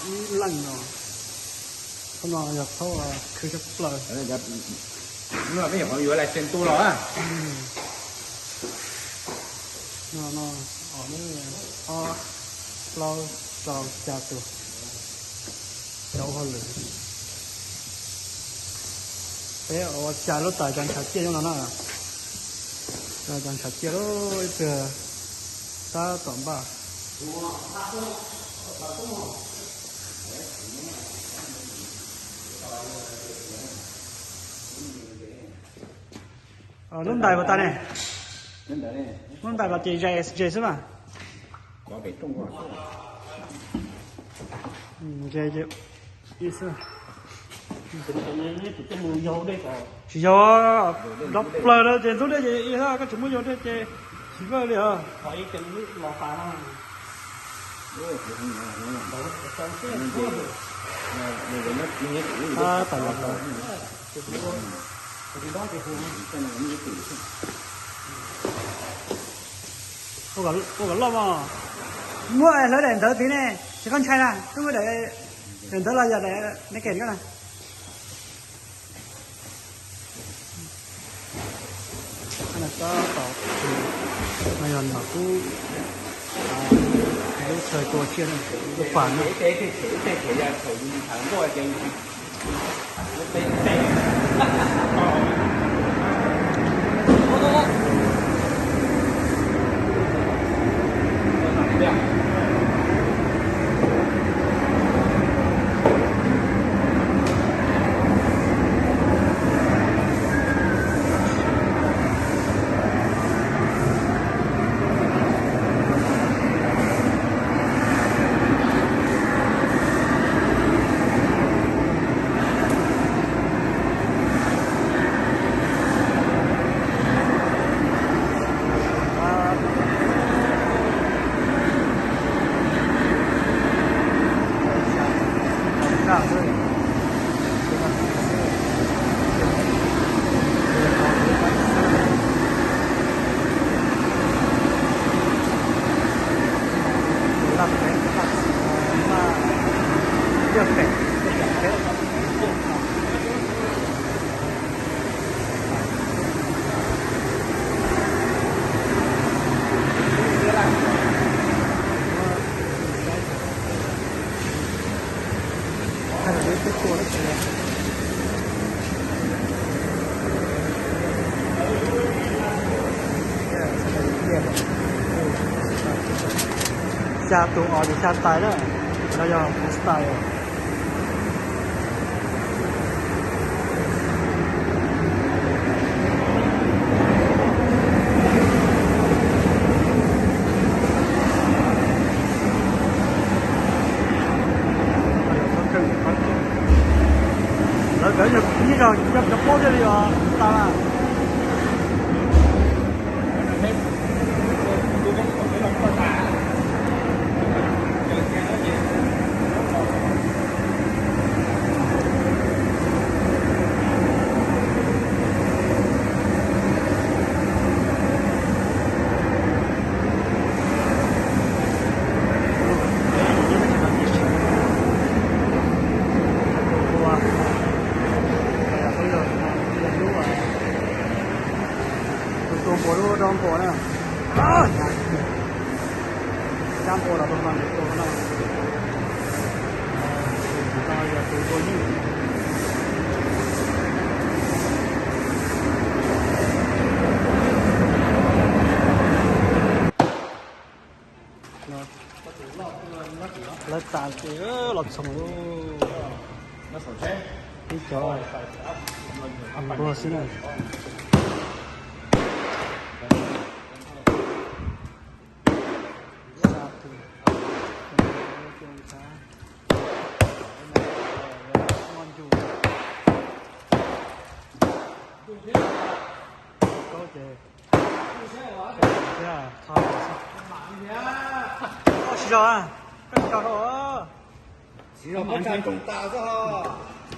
Ib leej no, thaum no yog thaum khwv tshaj plaws. Peb nyuam qhuav yuav license tuaj los. No no, ob, plaub, rau, xya tus, cov ua hauj lwm. Peb ua cas lub tas cov ntshav ciaj nyob no na. Cov ntshav ciaj lub ib tug tab tom npaj. Lub ntais puas tas ne? Lub ntais los ces zais S J xwb mas. Zais xwb. Tsis yog, nrov plaws lawm ces ntxub dej ces koj tsis muab yog dej ces tsis vawj li os. Ua kom loj mog. Muab hlawv daim ntawv tid ne, tsis koj ntshai na, twb muab daim ntawv los yog daim naked koj na. Tab tom, no yog nom kub, lub chaw tua tsiaj, lub pas no. Xya tus os ces xya tais na, no yog freestyle. Lawv kawv ib zog cov plaub thiaj li os tas. Tus tua npua lub dob npua na. Cab npua los tus no tua no. Tus no yog tus tua ywj. Lawv tas ces los txhoov lauj. Ib cov npua xwb na. Tsis zog, koj tsis zog rau. Tsis zog, koj tsa nroos tas xwb ho.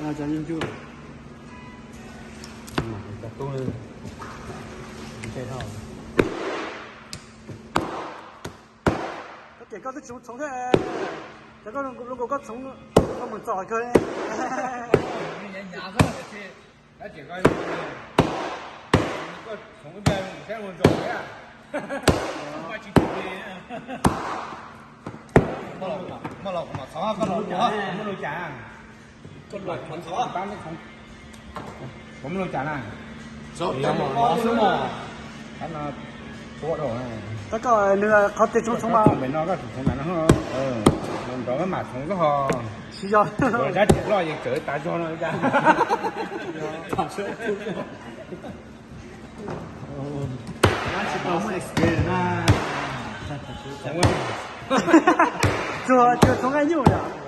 Cov ncu, cov tub, koj tias koj twb tsis txhoov thiab. Cov koj zoo nkaus koj txhoov koj mus txog kawg li. Ua cas na? Tab koj nws qhov tias tsoov tsoov mas. Pem no koj tsoov tsoov mas no, nrov mam tsoov koj ho. Tsis yog. Ua dab tsi loj yeej txawv tas zog no cas. Tsuas tsuas tsoov nqaij nyuj yom.